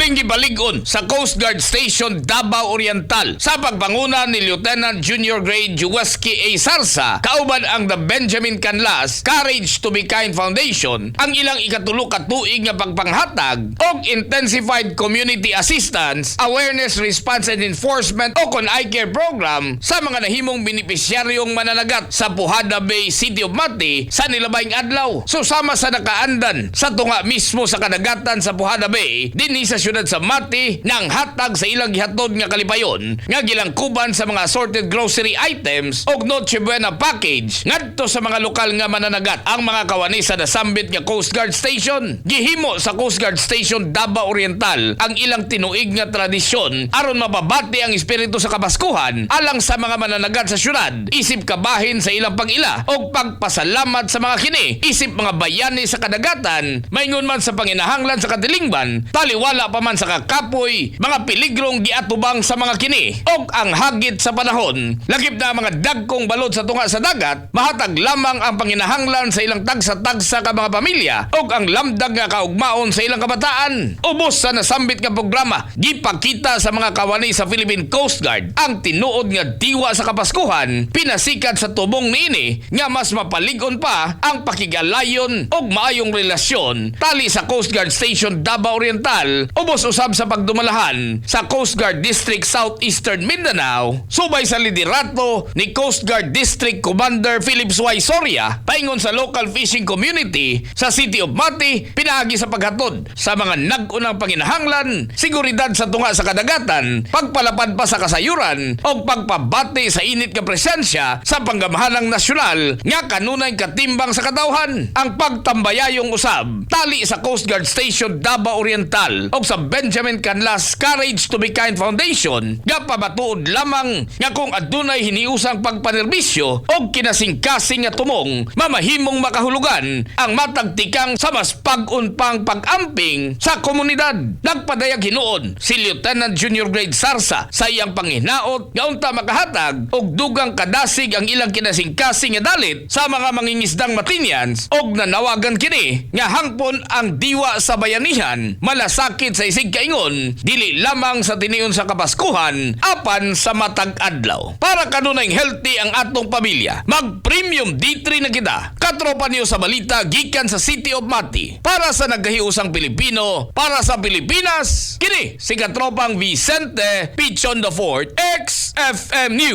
Muling gibalig-on sa Coast Guard Station Davao Oriental sa pagpanguna ni Lieutenant Junior Grade Juweski A. Sarsa kauban ang The Benjamin Canlas Courage to be Kind Foundation ang ilang ikatulo ka tuig nga pagpanghatag og Intensified Community Assistance, Awareness, Response and Enforcement o kon iCare program sa mga nahimong benepisyaryong mananagat sa Pujada Bay, City of Mati sa nilabayng adlaw. Susama sa nakaandan sa tunga mismo sa kadagatan sa Pujada Bay dinhi sa syudad sa Mati nang hatag sa ilang gihatod nga kalipayon nga gilangkuban sa mga assorted grocery items og Noche Buena package ngadto sa mga lokal nga mananagat ang mga kawani sa nasambit nga Coast Guard Station. Gihimo sa Coast Guard Station Davao Oriental ang ilang tinuig nga tradisyon aron mapabati ang espiritu sa Kapaskuhan alang sa mga mananagat sa syudad isip kabahin sa ilang pag-ila og pagpasalamat sa mga kini isip mga bayani sa kadagatan, maingon man sa panginahanglan sa katilingban, taliwala pa man sa kakapoy, mga piligrong giatubang sa mga kini og ang hagit sa panahon, lakip na ang mga dagkong balod sa tunga sa dagat, mahatag lamang ang panginahanglan sa ilang tagsa-tagsa ka mga pamilya og ang lamdag nga kaugmaon sa ilang kabataan. Ubos sa nasambit nga programa, gipakita sa mga kawani sa Philippine Coast Guard ang tinuod nga diwa sa Kapaskuhan, pinasikat sa tubong niini nga mas mapalig-on pa ang pakigalayon og maayong relasyon tali sa Coast Guard Station Davao Oriental ubos usab sa pagdumalahan sa Coast Guard District Southeastern Mindanao subay sa liderato ni Coast Guard District Commander Philip Y. Soria, paingon sa local fishing community sa City of Mati pinaagi sa paghatod sa mga nag-unang panginahanglan, seguridad sa tunga sa kadagatan, pagpalapad pa sa kasayuran o pagpabati sa init nga presensya sa panggamahanang nasyonal nga kanunay katimbang sa katawhan. Ang pagtambayayong usab tali sa Coast Guard Station Davao Oriental o sa Benjamin Canlas Courage to be Kind Foundation gapamatuod lamang nga kung adunay hiniusang pagpanerbisyo o kinasingkasing nga tumong, mamahimong makahulugan ang matag tikang sa mas pag-on pang pag-amping sa komunidad. Nagpadayag hinuon si Lieutenant Junior Grade Sarsa sa iyang panghinaot nga unta makahatag og dugang kadasig ang ilang kinasingkasing nga dalit sa mga mangingisdang Matinians og nanawagan kini nga hangpon ang diwa sa bayanihan, malasakit sa isig kaingon, dili lamang sa tinion sa Kapaskuhan apan sa matag adlaw. Para kanunay healthy ang atong pamilya, mag Premium D3 na kita. Katropa niyo sa balita gikan sa City of Mati. Para sa nagkahiusang Pilipino, para sa Pilipinas, kini si Katropang Vicente Pichon the Fourth, XFM News.